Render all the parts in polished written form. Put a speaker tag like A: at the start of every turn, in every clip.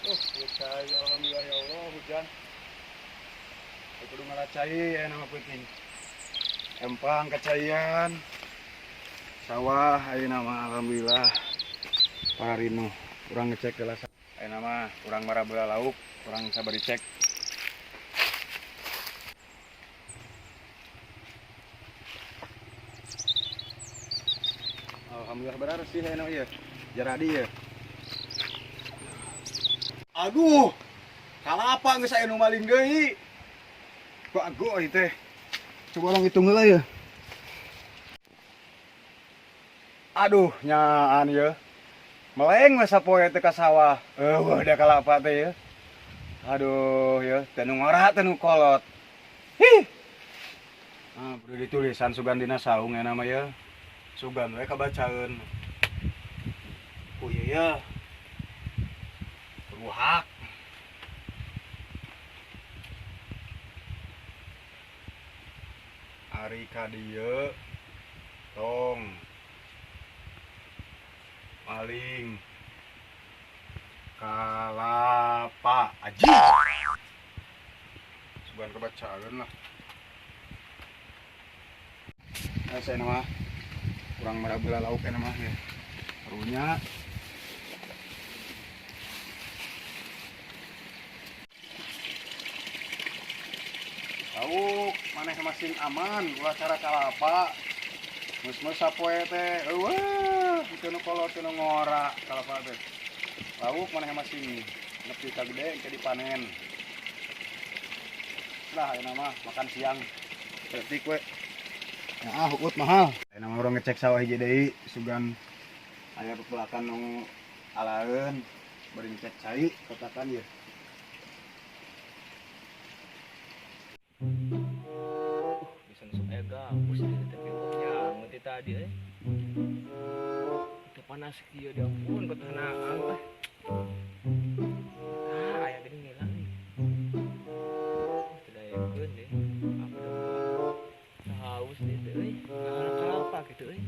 A: Cai, alhamdulillah ya Allah hujan. Kudu ngaracai aya nama peuting. Empang kacaian. Sawah ayeuna mah alhamdulillah pararinu. Urang ngecek heula. Ayeuna mah urang marabeula lauk, urang sabari cek. Alhamdulillah bersih ayeuna ieu. Jaradi ieu. Aduh, kalapa geus aya nu maling deui. Bago ieu teh. Coba orang hitung heula ya. Aduh, nyaan ieu. Meleng we sapoe teh ka sawah. Eueuh da kalapa teh ieu. Aduh, ieu teh nu ngora teh nu kolot. Hih. Ah, perlu ditulisan sugan dina saung nya mah ieu. Sugan we kabacaeun. Ku ieu ya. Ruhak. Ari ka dieu tong maling kalapa aji. Sugan kabacaeun lah. Nah, saya nama kurang marabeula lauk eta mah ya. Karunya. Lauk maneh masing aman ulah cara kalapa. Geus sapoe teh eueuh teu nu kolot teu nu ngora kalapa teh. Lauk maneh masing nepi ka gede engke dipanen. Lah ayeuna mah makan siang. Petik we. Nah, hukut mahal. Ayeuna mah urang ngecek sawah hiji deui sugan aya pepelakan nu alaeun bari ngecek cai kotakan ieu.
B: Bisa nusuk aya gabus ieu tapi wah nyaman tadi euy. Teu panas kieu di ampun betahanaang teh. Ah, aya geuning nila euy. Teu daekeun deh. Apa da haus deui teh euy. Ngalak kalapa kitu euy.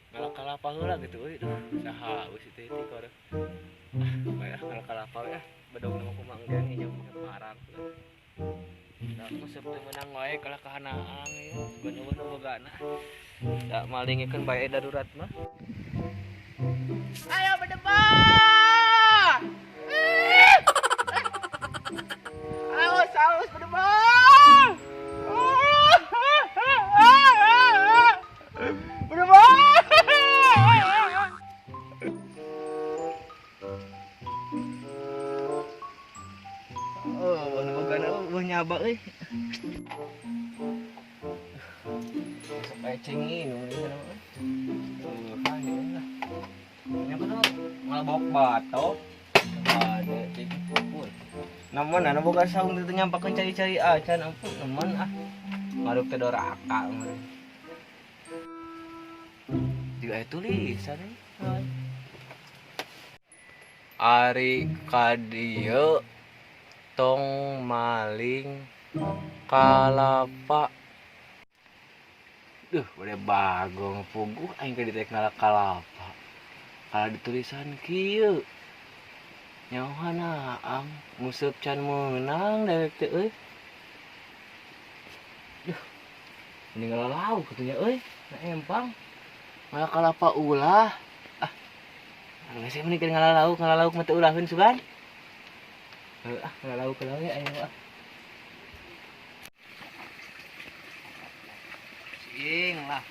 B: Ngalak kalapa heula kitu euy. Duh, sahaus itu teh koreh. Ah, bae ah ngalak kalapa we ah. Bedog nu kumaha engke nginjem parang. Da resep teu meunang wae kalah kahanaang ieu. Bener-bener bogana. Da malingikeun bae darurat mah.
C: Ayo berdebat. Aus, aus berdebat. Berdebat.
B: Oh, nu bogana eueuh nyaba euy. Sok aya cengin nu meureun mah. Tuh, ah ieu lah. Nya kudu ngalebok batok. Ada cing pun. Namun anu boga saung teh nyampakeun cai-cai acan ampun nemen ah. Ngarup teh doraka meureun. Juga aya tulisan euy. Ari ka dieu tong maling kalapa. Duh, bade bagong puguh aing ka ditek ngalak kalapa. Kalau ditulisan kieu. Nyaohana ang museup can meunang dewek teh euy. Duh. Mending ngalalau kitu nya euy, na empang. Ngalak kalapa ulah. Ah. Geus mending keur ngalalau, ngalalau mah teu ulaheun sugan. Heuh ah, ngalalau heula we aing ah. Sing lah.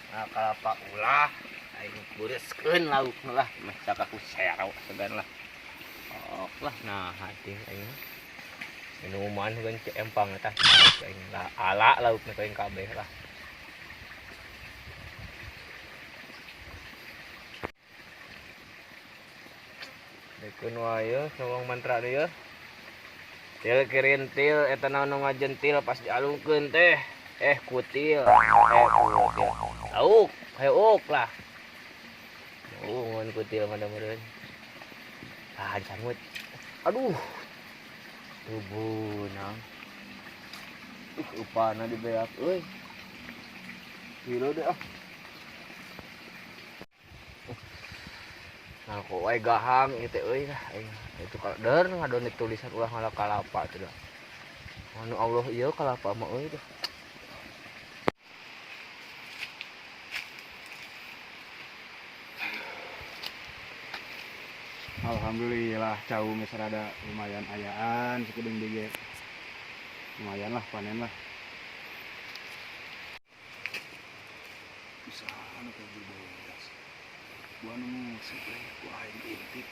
B: Ngalak kalapa ulah, aing beureuskeun lauk lah, meh sakaku sero segan lah. Ok lah, nah hati aing. Minuman kan cek empang eta. Aing lah ala lauk na aing kabeh lah. Dekeun wae nawang mantra deui yeuh. Til kirintil eta naon nu ngajentil pas dialungkeun teh. Kutil. Kutil. Lauk, hayo uk lah. Ngun kutil mah da meureun. Ah, jangut. Aduh. Tubunang. Upana dibeak euy. Gila deh ah. Ngalako wae gahang ieu teh euy lah aing. Itu der ngadon tulisan ulah ngala kalapa teh dah. Anu Allah ieu kalapa mah euy teh.
A: Alhamdulillah cau geus rada lumayan ayaan sakedeung deui ge. Lumayan lah panen lah. Bisa anu teh bodas. Gua nu musik we ku aing intip.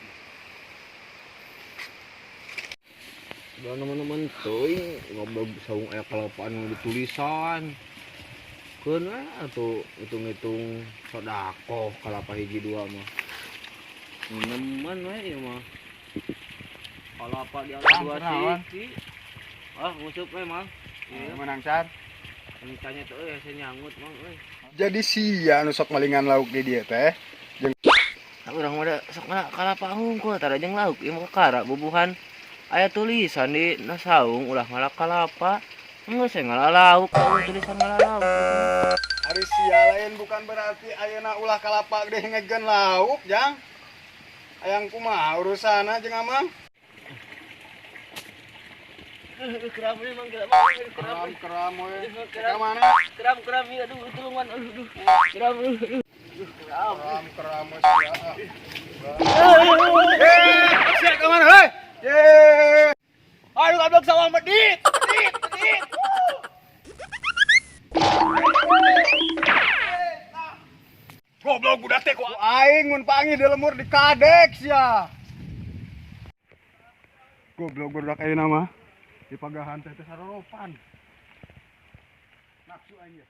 B: Udah teman-teman teuing goblok saung aya kalapa anu ditulisan. Keun we atuh hitung-hitung sedekah kalapa hiji dua mah. Neman we ieu mah. Kalapa di atas dua siki. Ah, ngusup we mang.
A: Iya, menang can.
B: Tanya teh euy hese nyangut mang euy.
A: Jadi sia anu sok malingan lauk di dieu teh.
B: Urang mah da sok ngala kalapa hungkul tara jeung lauk ieu mah kakara bubuhan. Aya tulisan di na saung ulah ngala kalapa. Geus we ngala lauk, tulisan ngala lauk.
A: Ari sia lain bukan berarti ayeuna ulah kalapa gede ngegeun lauk, Jang. Ayang kumaha urusanna jeung Amang?
B: Keram ini mang, keram,
A: keram, keram we. Ka mana?
B: Keram, keram ieu aduh tulungan aduh aduh. Keram aduh.
A: Keram, keram we sia. Eh, sia ka mana heuy? Ye.
C: Aduh goblok sawah medit. Medit, medit.
A: Goblok budak teh ku aing mun panggih di lemur di kadek sia. Goblok budak ayeuna mah. Di pagahan teh teh saroropan. Nafsu aing ya.